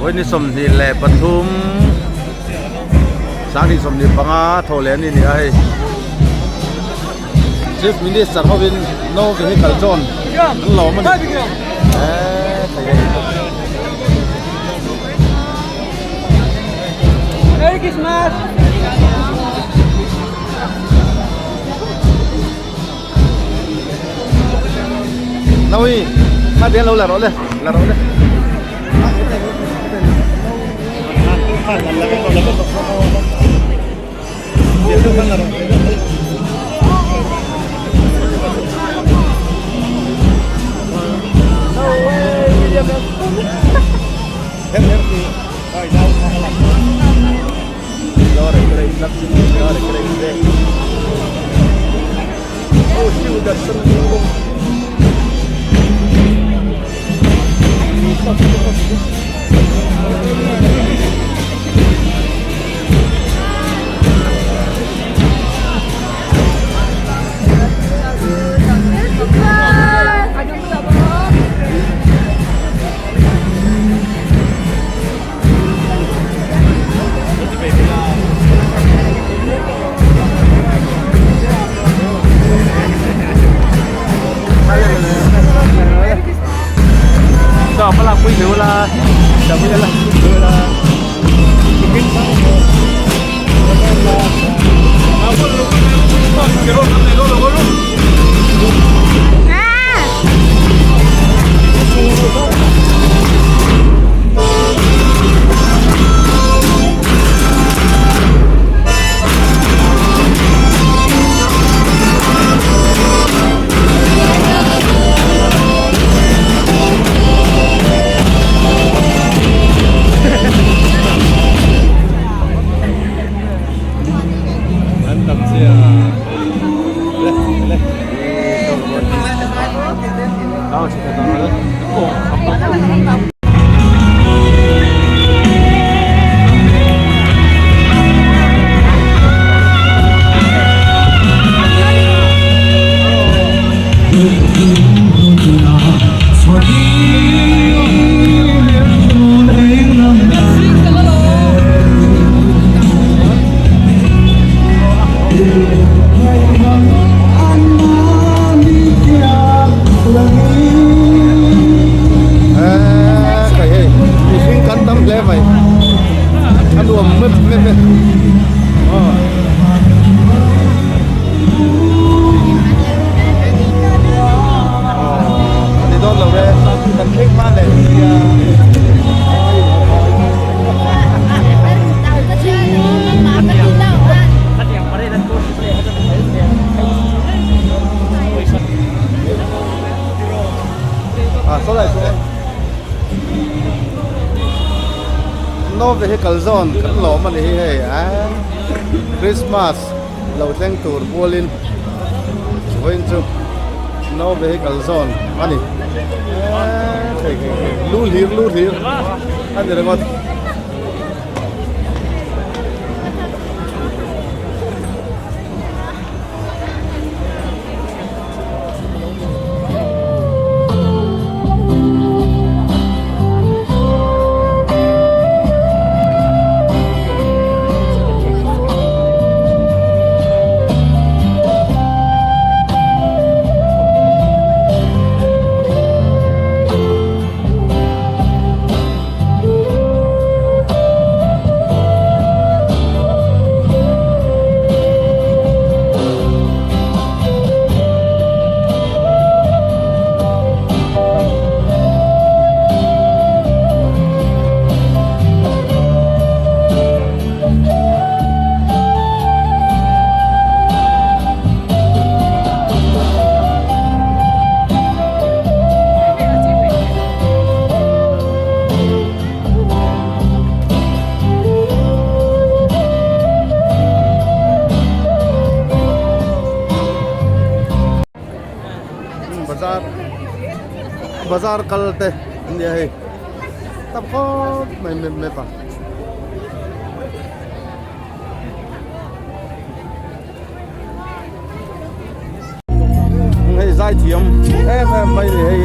Vawi ni 23 2025 thaw leh ani ni a hei Chief Minister hovin no vehicle zone an lawm a ni eee thei hei. Merry Christmas! Nawi kha te lo la rawh le la rawh le No vehicle zone kan lawm a ni hi hei aaa Christmas lo thleng tur bualin vawiin chu no vehicle zone a ni eee thei thei thei lu hlir lu hlir a ni ringawt. Bazar bazar kal te an nia hei tam khawp mai mep mep a. Hei zai thiam em em mai ni hei.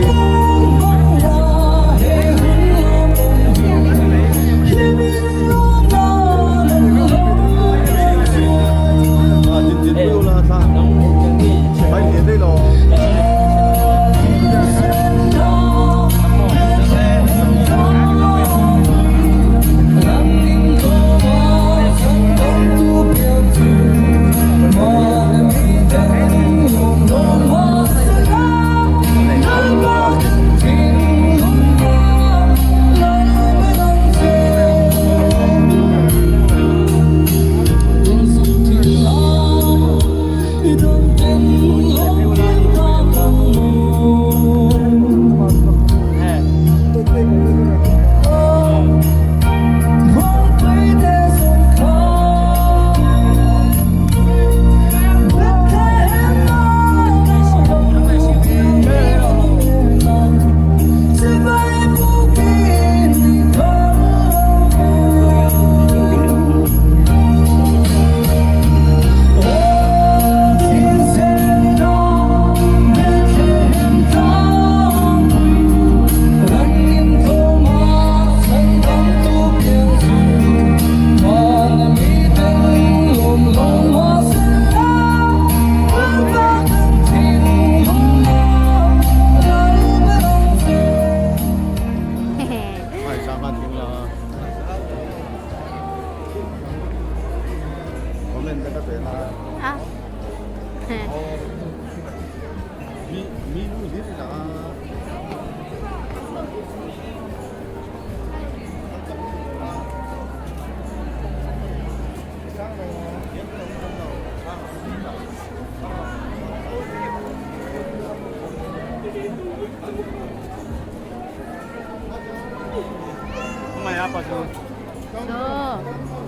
hlir i lang a.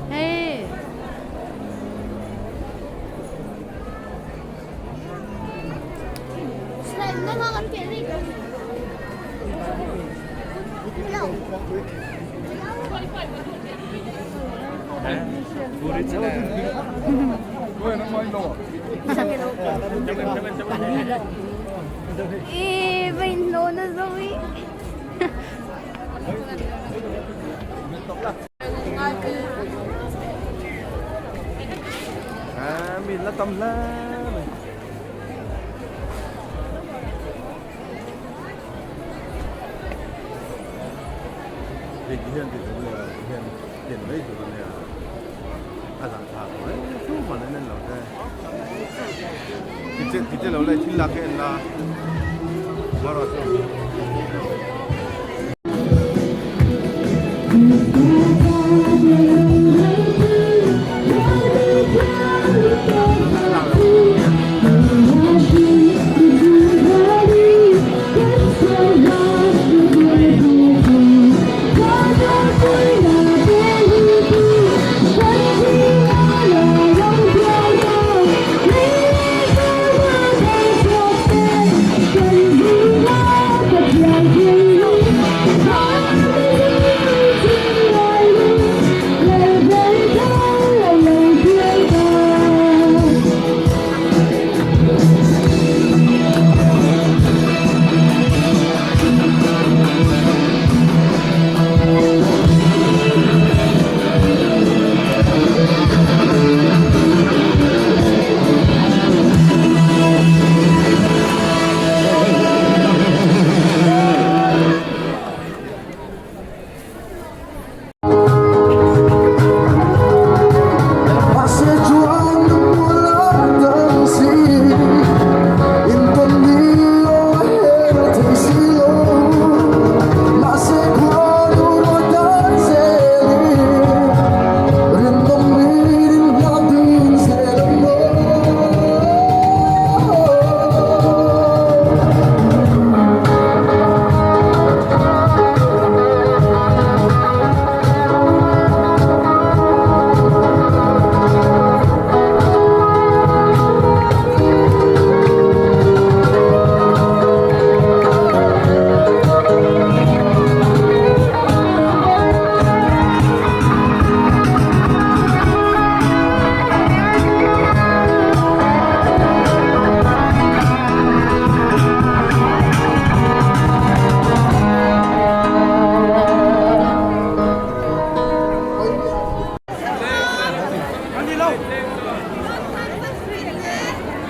Hey. Mi la tam hle mai. Hei ti hian ti tur nia ti hian ken mai tur ania a zah thlak mai chu man an en lo te ti che ti che lo lai thil lak hi en la marawh chu.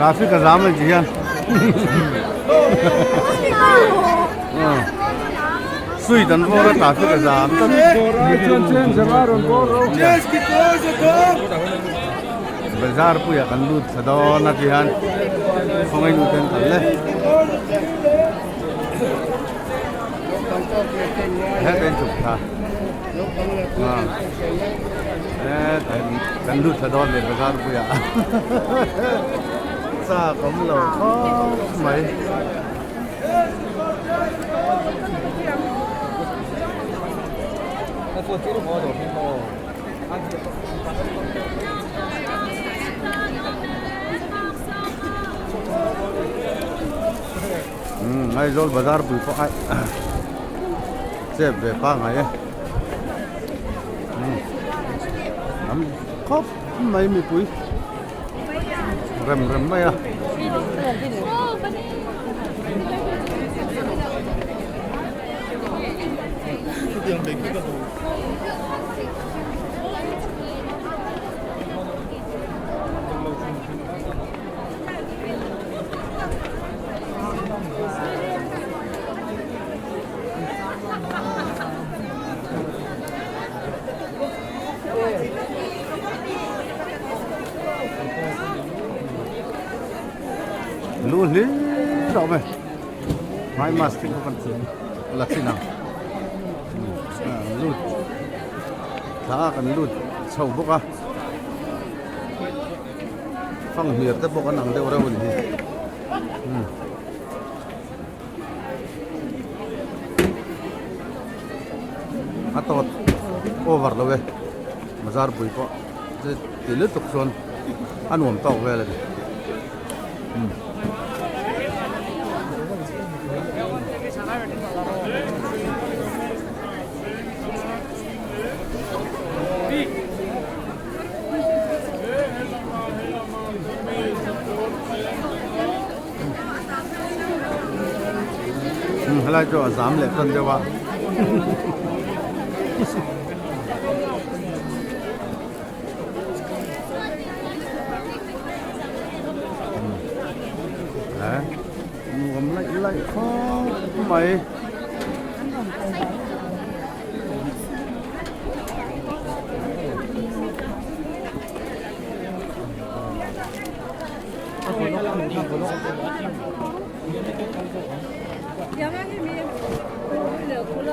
Traffic a zam ang chi hian sweet an vawr a traffic a zam tlat bazar puiah kan lut thla dawn a ti hian khawngaih nu ten kal le. Heta in chhuk thla heta in kan lut thla dawn leh bazar puiah chak awm lo khawp mai. Umm Aizawl bazar pui pawh a chep ve pangngai e umm tam khawp mai mipui rem rem mai a. Lu hlir a awm e. Hmai mask te pawh kan la thin ang lut thla a kan lut chho bawk a fanghmir te pawh kan ang deuh reuh a ni hi a tawt over lo e bazar pui pawh ti lutuk chuan a nuam tawk vel a ni. Helai chu a zam leh tan deuh a. Nuam laih laih khawp mai.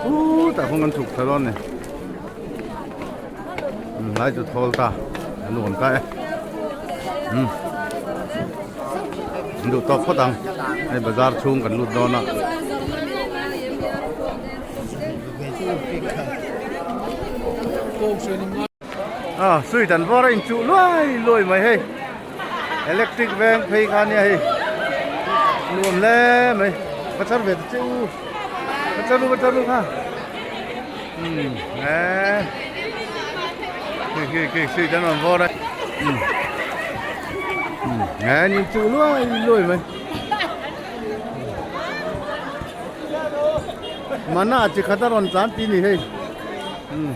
Khutah khawn kan chhuk thla dawn a ni. Lai chu thawl ta a nuam ta e umm an duh tawk phawt ang hei bazar chhung kan lut dawn a. Ah sweet an vawr a inchuh luai luai mai hei electric veng phei kha ania hei nuam hle mai va char ve ta che u va char u va char u kha. Umm eh khi khi khi khi kan rawn vawr a umm umm eh ni chu luai luai mai mana chi khat a rawn tlan tih a ni hei umm.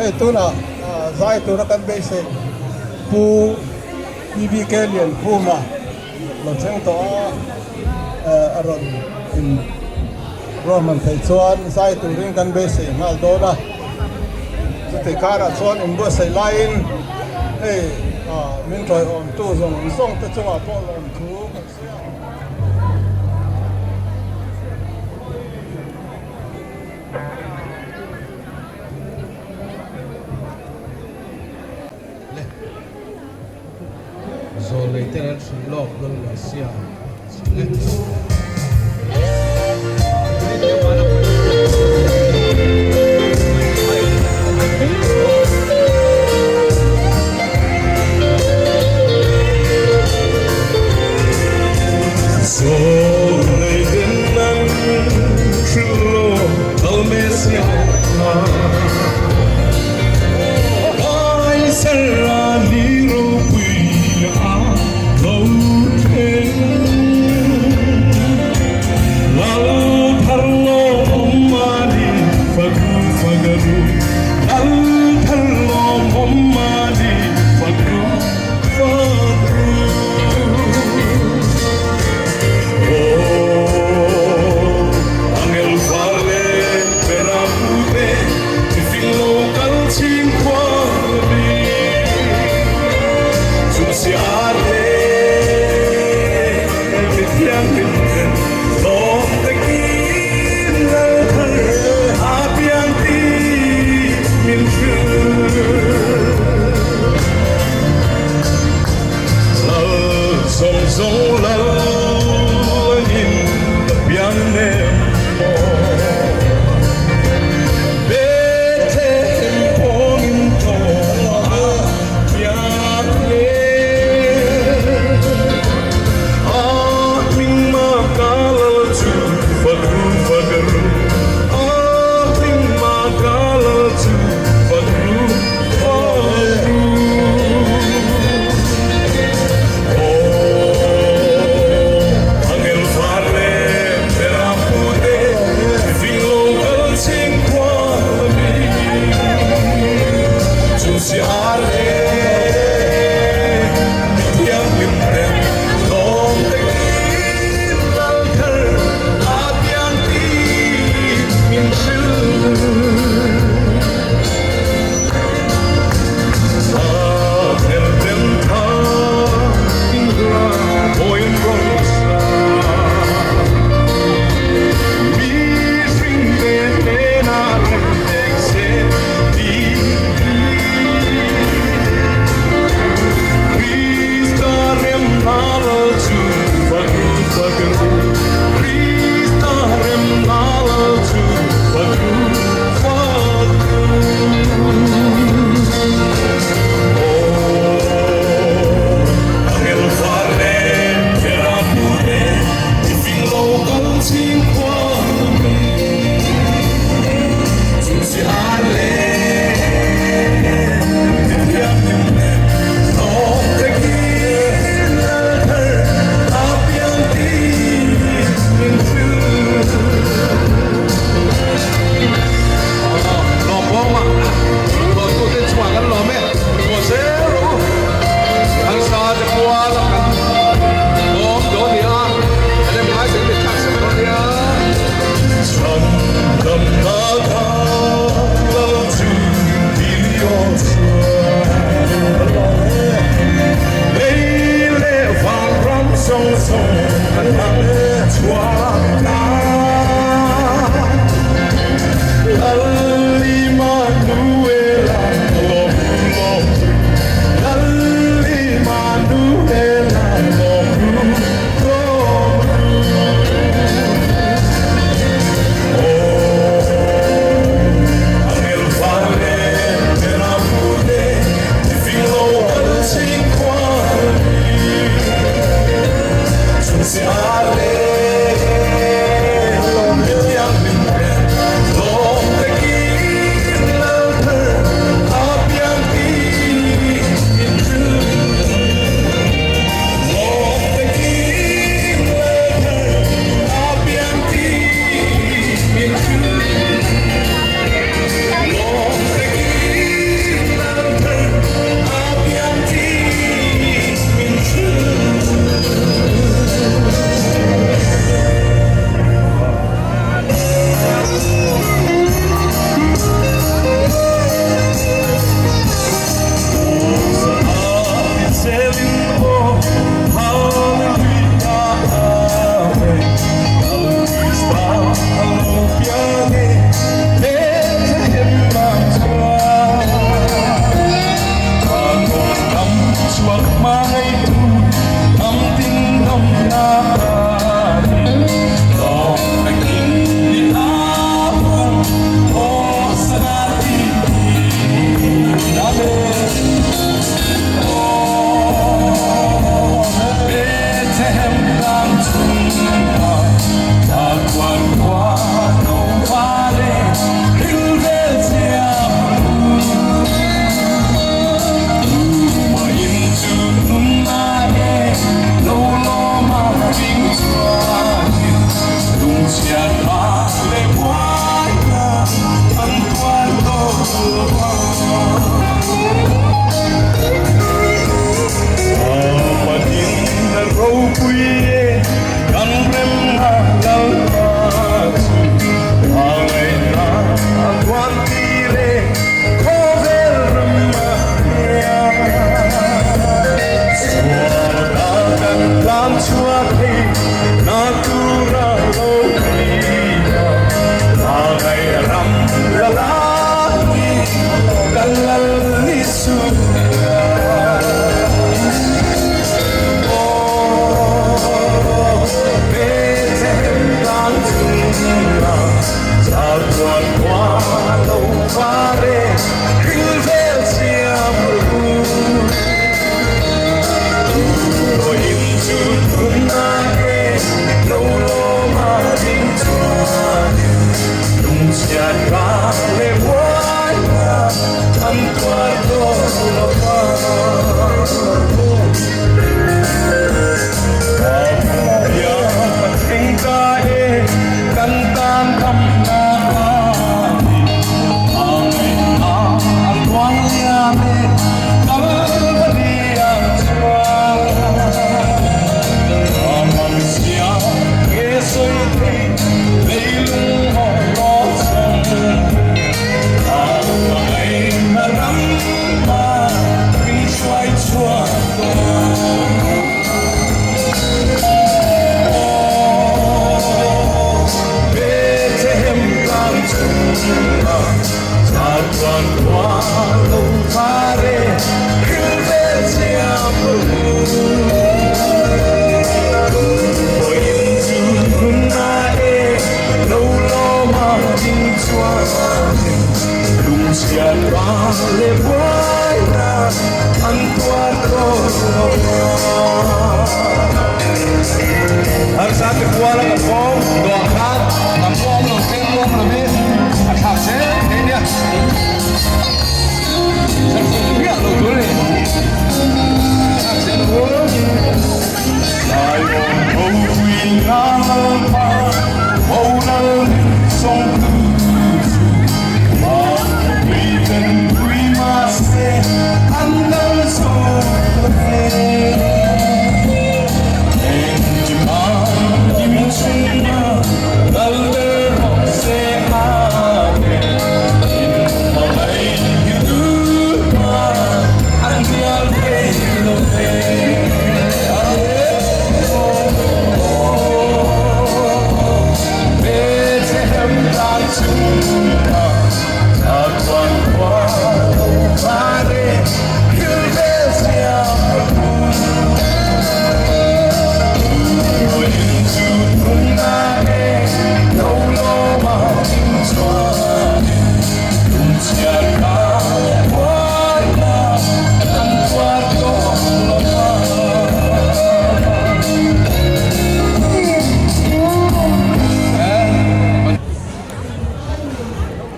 Hei tunah zai tura kan beisei Pu PBK Liankhuma lo thleng tawh a, a rawn in ruahman theih chuan zai turin kan beisei nghal dawn a. Chutih karah chuan inbuatsaih laiin hei min tawiawmtu zawng zawng te chungah pawh lawmthu kan sawi a. Le zawl nei ten an hrilh lawk dawn mai sia le.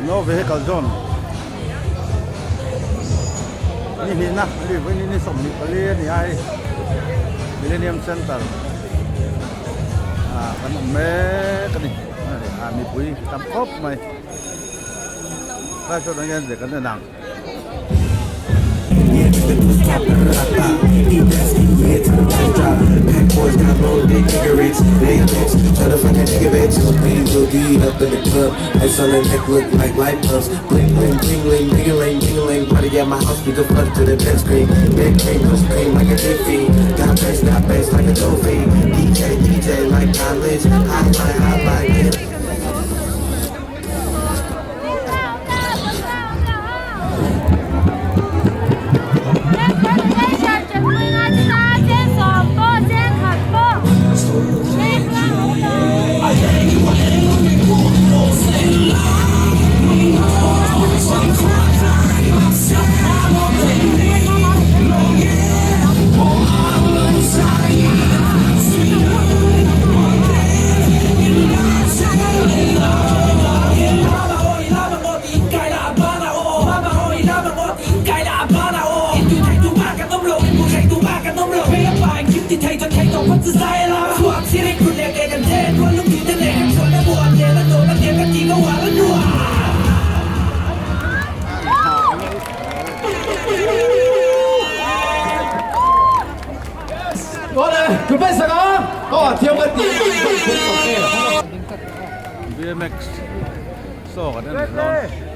No vehicle zone ni hnihna ni vawiin ni 24 a ni a hei Millennium Center ah kan awm mek a ni ah mipui tam khawp mai tlai sawn ah hian kan en ang. BMX saw kan en leh dawn.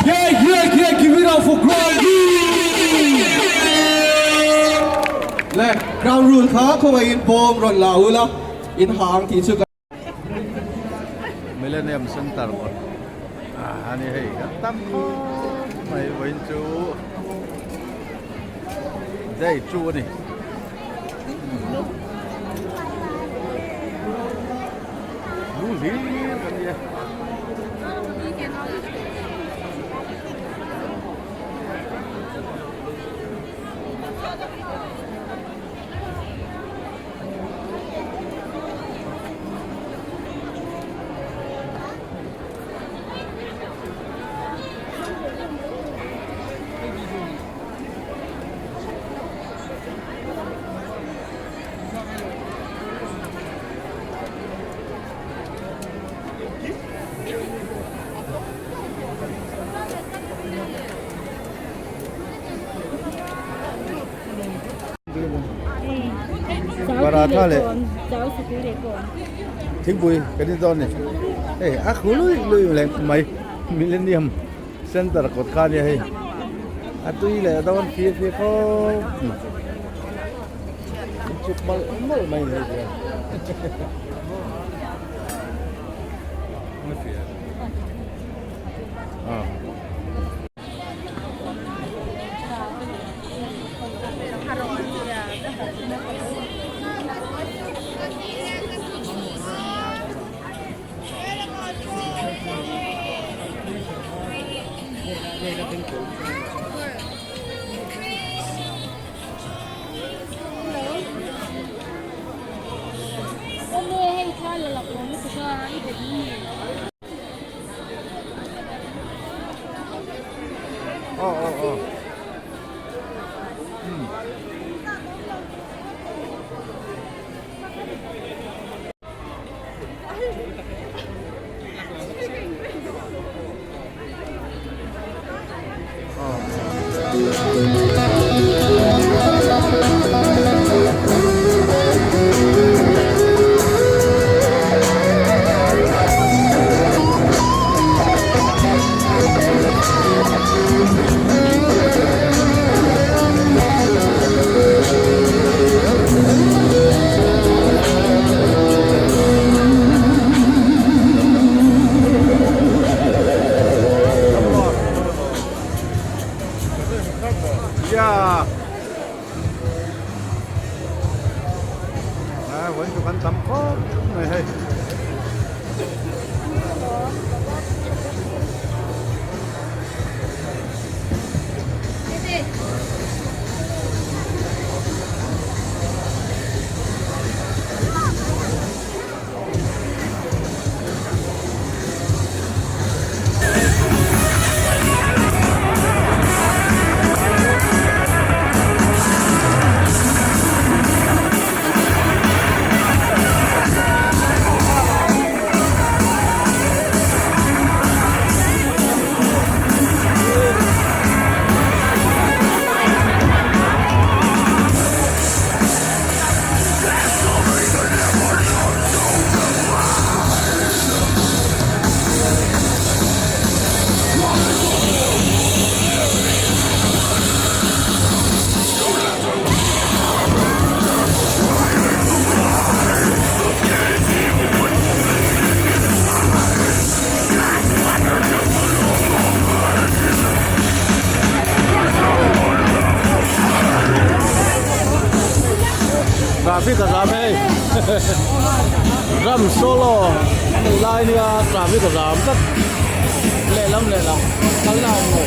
Yeah, yeah, yeah, give it up for Ground Rule! Le, Ground Rule kha khawngaihin bawm rawn la ula, in hang tih chu kan. Millennium Center kawt a ni hei kan tam khawp mai vawiin chu day chu a ni. Lu hlir kan ni e. Paratha leh thingpui kan in dawn a ni. Hei a khu lui lui leh mai Millennium Center kawt kha ania hei. A tui leh dawn fir fir khawp mai. In chuk malh malh mai a ni hei. Aw aw aw umm. Yeah. À, vẫn chụp ảnh tắm khó này hay. Traffic a zam hei drum solo nei lai nia traffic a zam tlat lehlam lehlam kal na awm lo.